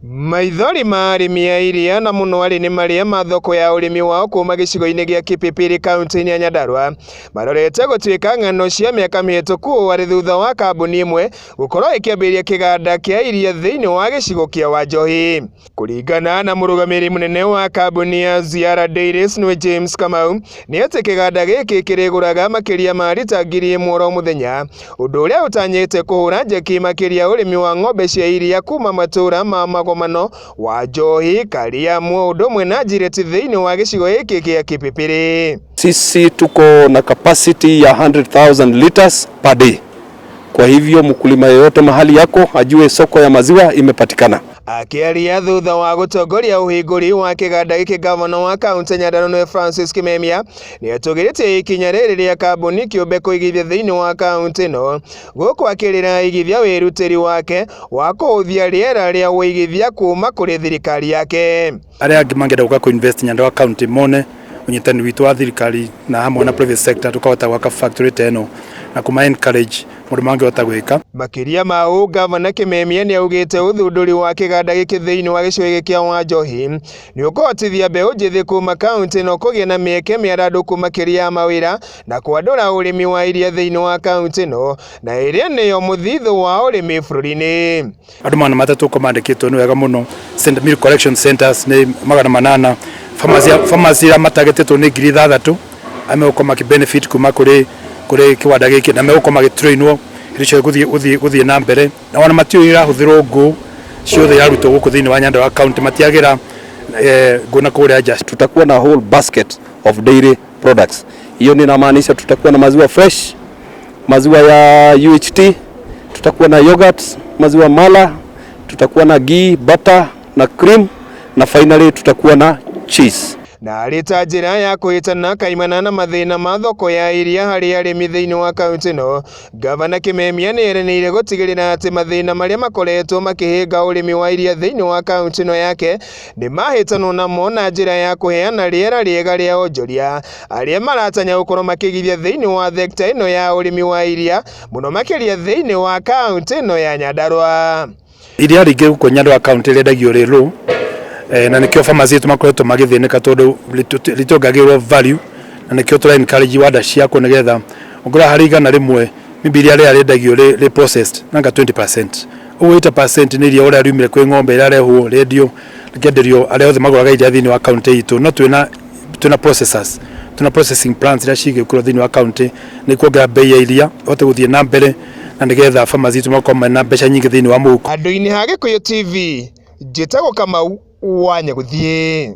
Maithori ma arĩmi a iria na mũno arĩ nĩ marĩa ma thoko ya ũrĩmi wao kuma gĩcigo-inĩ gĩa Kipipiri kaunti-inĩ ya Nyandarua marorete gũtuĩka ng'ano cia mĩaka mĩhĩtũku ũũ arĩ thutha wa kambuni ĩmwe gũkorwo ĩkĩambĩrĩria kĩganda kĩa iria thĩinĩ wa gĩcigo kĩa Wanjohi. Kũringana na mũrũgamĩrĩri mũnene wa kambuni ya Ziara Dairies nĩwe James Kamau nĩ atĩ kĩganda gĩkĩ kĩrĩgũraga makĩria ma rita 1000 oro mũthenya, ũndũ ũrĩa ũtanyĩte kũhũra njeki makĩria ũrĩmi wa ng'ombe cia iria kuma matũũra ma Magomano, Wanjohi, Kariamu ũndũ ũmwe na Njireti thĩinĩ wa gĩcigo gĩkĩ kĩa Kipipiri. Sisi tuko na capacity ya 100,000 liters per day. Kwa hivyo mkulima yeyote mahali yako ajue soko ya maziwa imepatikana. Akĩaria thutha wa gũtongoria ũhingũri wa kĩganda gĩkĩ, gavana wa kaunti Nyandarua nĩwe Francis Kimemia nĩ atũgĩrĩtie ikinya rĩrĩ rĩa kambuni kĩũmbe kũigithia thĩinĩ wa kaunti ĩno, gũkũ akĩrĩra aigithia wĩrutĩri wake wa kũhũthia rĩera rĩa ũigithia kuma kũrĩ thirikari yake. Arĩa angĩ mangĩenda gũka kũ-invest Nyandarua County mone ũnyitani witũ wa thirikari na hamwe na private sector, tukahota gwaka factory ta ĩno na kuma encourage mũndũ mangĩhota gwĩka. Makĩria ma ũũ, gavana Kimemia nĩ augĩte ũthundũri wa kĩganda gĩkĩ thĩinĩ wa gĩcigo gĩkĩ kĩa Wanjohi nĩ ũkũhotithia mbeũ njĩthĩ kuma kaunti ĩno kũgĩa na mĩeke mĩarandũku makĩria ya mawĩra na kwandũra ũrĩmi wa iria thĩinĩ wa kaunti ĩno na ĩrĩa nĩyo mũthithũ wa ũrĩmi bũrũri-inĩ. Andũ 300 uko mandĩkĩtwo nĩ wega mũno. Milk collection centers nĩ 800. Farmers iria matagetĩtwo nĩ 6,000 amegũkorwo makĩ benefit kuma kũrĩ kĩwanda gĩkĩ na megũkorwo magĩtrainwo hĩndĩ ciothe gũthiĩ na mbere, na ona matiũĩ irahũthĩrwo ngũ ciothe irarutwo gũkũ thĩinĩ wa Nyandarua County, matiagĩra ngũ na kũrĩa nja. Tutakuwa na whole basket of dairy products. Hiyo ninamaanisha tutakuwa na maziwa fresh, maziwa ya UHT, tutakuwa na yogurt, maziwa mala, tutakuwa na ghee, butter na cream, na finally tutakuwa na cheese. Na arĩ ta njĩra ya kũhĩtana kaimana na mathĩna ma thoko ya iria harĩ arĩmi thĩinĩ wa kaunti ĩno, gavana Kimemia nĩ eranĩire gũtigĩrĩra atĩ mathĩna marĩa makoretwo makĩhĩnga ũrĩmi wa iria thĩinĩ wa kaunti ĩno yake nĩ mahĩtanwo namo na njĩra ya kũheana rĩera rĩega rĩa onjoria arĩa maratanya gũkorwo makĩigithia thĩinĩ wa thekta ĩno ya ũrĩmi wa iria mũno makĩria thĩinĩ wa kaunti ĩno ya Nyandarua. Iria rĩingĩ gũkũ Nyandarua County rĩendagio rĩ low, na nĩkĩo farmers itũ makoretwo magĩthĩnĩka tondũ rĩtiongagĩrĩrwo value, na nĩkĩo tũra encourage iwanda ciakwo nĩgetha ũngĩrora harĩ 100, maybe iria rĩrĩa rĩendagio rĩ processed nanga 20%, ũguo 80% nĩ iria ũrĩa riumire kwĩ ng'ombe rĩarehwo rĩendio rĩkenderio arĩa othe magũraga iria thĩinĩ wa county itũ. No twĩna processors, twĩna processing plants iria cigĩkĩrwo thĩinĩ wa county nĩ kuongerera bei ya iria ĩhote gũthiĩ na mbere na nĩgetha farmers itũ makorwo mena mbeca nyingĩ thĩinĩ wa mũhuko. Andũ-inĩ ha Gĩkũyũ TV, njĩtagwo Kamau wa Nyagũthiĩ.